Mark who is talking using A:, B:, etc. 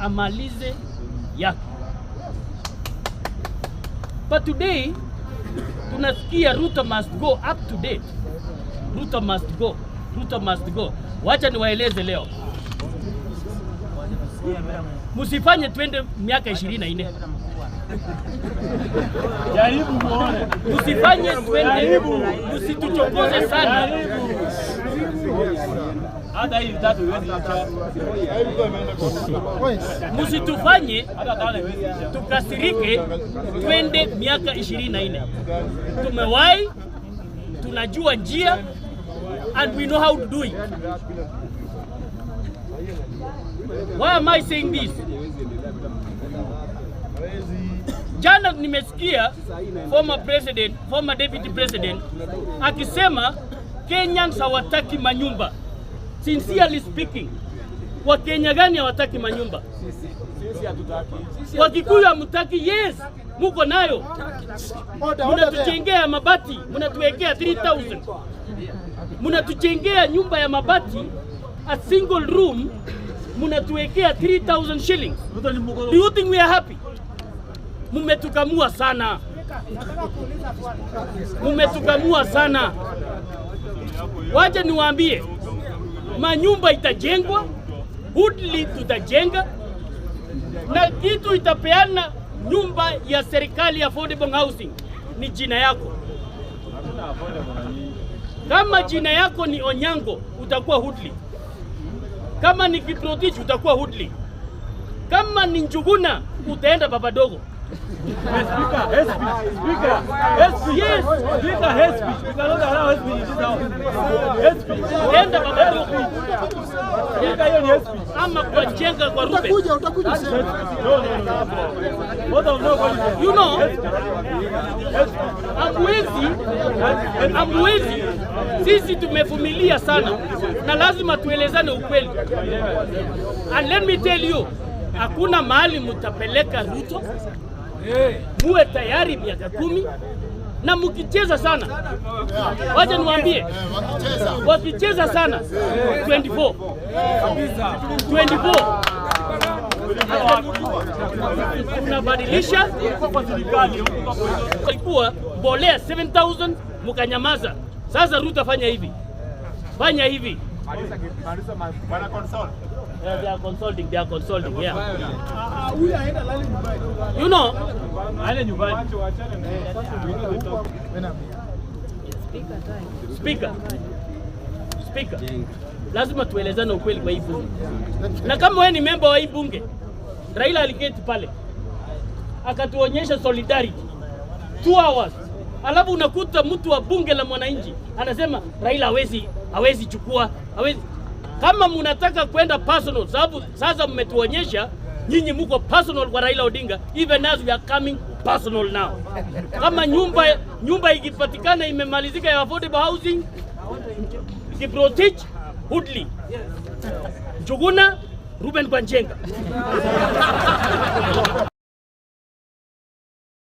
A: Amalize yake. But today tunasikia Ruto must go up to date. Ruto must go. Ruto must go. Wacha niwaeleze leo. Msifanye twende miaka 24.
B: Jaribu muone.
A: Msifanye twende, msituchokoze sana.
B: Hata hii tatu iwezi isha.
A: Msitufanye
B: Hata tano iwezi isha.
A: Tukasirike twende miaka 24. Tumewahi, tunajua njia and we know how to do it. Why am I saying this? Jana nimesikia former president, former deputy president akisema Kenyans hawataki manyumba. Sincerely speaking, Wakenya gani hawataki manyumba? Wakikuyu hamtaki? Yes, muko nayo, munatujengea mabati, munatuwekea 3000, munatujengea nyumba ya mabati, a single room, munatuwekea 3000 shillings. Do you think we are happy? Mumetukamua sana, mumetukamua sana. Wacha niwaambie, manyumba itajengwa, Woodley tutajenga, na kitu itapeana nyumba ya serikali affordable housing ni jina yako. Kama jina yako ni Onyango utakuwa Woodley, kama ni Kiprotich utakuwa Woodley, kama ni Njuguna utaenda Baba Dogo.
B: Speaker, hate speech. Speaker, hate speech.
A: Yes.
B: Speaker, hate speech. We cannot allow hate speech in this house. Hate speech.
A: Utaenda Baba Dogo.
B: Speaker, hiyo ni hate speech.
A: Ama kwa Njenga kwa Ruben.
C: Utakuja, utakuja useme.
B: No, no, no. Both of them qualify.
A: Hamwezi, hamwezi. Sisi tumevumilia sana na lazima tuelezane ukweli. And let me tell you, hakuna mahali mtapeleka Ruto. Muwe tayari miaka 10 na mkicheza sana, wacha niwaambie, wakicheza sana 24 24 tunabadilisha. Ilikuwa mbolea 7000 mkanyamaza. Sasa Ruto fanya hivi, fanya hivi. Yeah, they are consulting, they are consulting, yeah.
B: Aende nyumbani.
A: Speaker, Speaker, lazima tuelezane ukweli kwa hii bunge, na kama wewe ni member wa hii bunge, Raila aliketi pale akatuonyesha solidarity 2 hours, alafu unakuta mtu wa bunge la mwananchi anasema Raila hawezi chukua, hawezi. Kama mnataka kwenda personal, sababu sasa mmetuonyesha nyinyi muko personal kwa Raila Odinga, even as we are coming personal now. Kama nyumba ikipatikana imemalizika ya affordable housing, Kiprotich, Woodley, Njuguna, Ruben kwa Njenga.